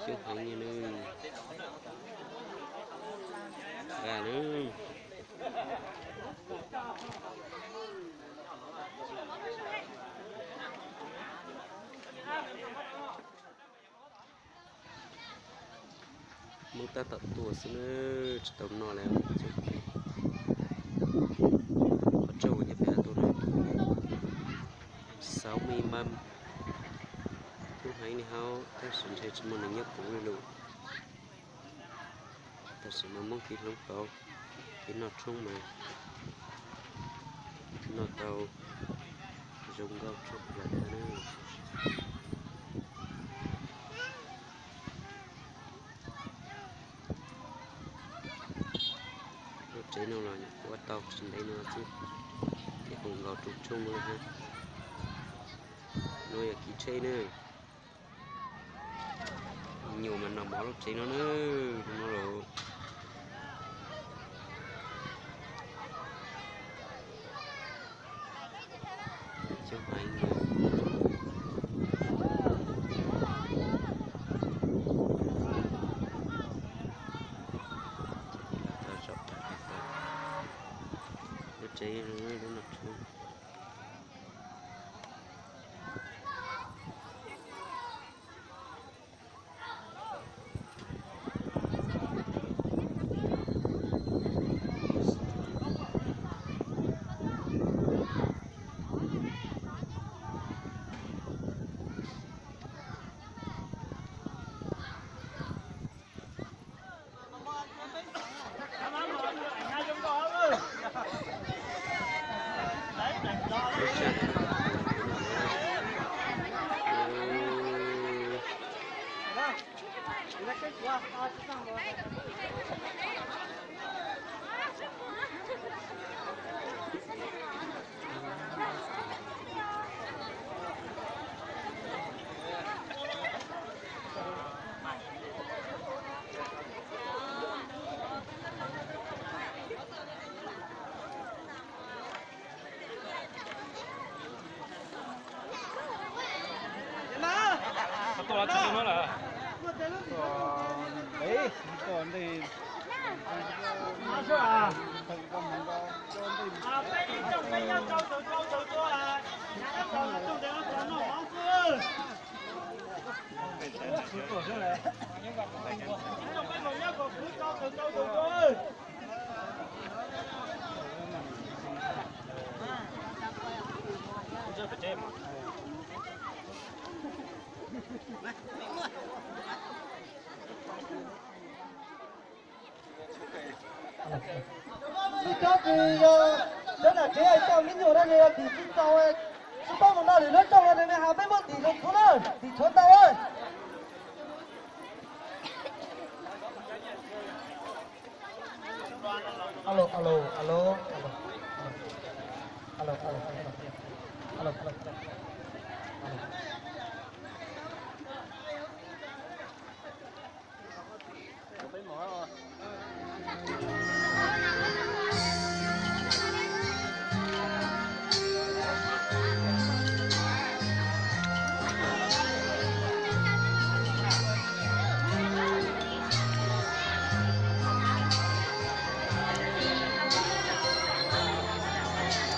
Coob heev li nawb. Qa nawb. Muab tab tom tua xwb na, tsis tau noj li. Qhov rooj nyob pem tus na, sáu mươi mâm. Coob heev li hauv, tab sis ntshe tsis muaj neeg nyob puv li lawm. Tam sim no Hmoob kev hloov pauv, kev noj tshoob mas noj tau zoo nkauj tshaj plaws li na. Lub tsev no los nyuam qhuav tau tsis ntev no xwb, ces hu nkaus rooj tshoob no thiab. No yog kev tsheb na. Nyuam mas noj mov lub tsev no na, no los. Coob heev. Lub tsev, lub no tshoob. Tsis cov kws yog cov nam tsev coj me nyuam no nws yog tim tsis txaus, tsis paub mus no lwm lub rooj no nws has peb muab tim lwm tshuav na, tim tshuav ntau. Alo, alo, alo, alo, alo, alo, alo, alo, alo.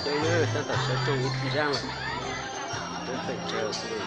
Coob na, tab tom sawv rooj ib zaj lawm, peb pheej tsawg xwb.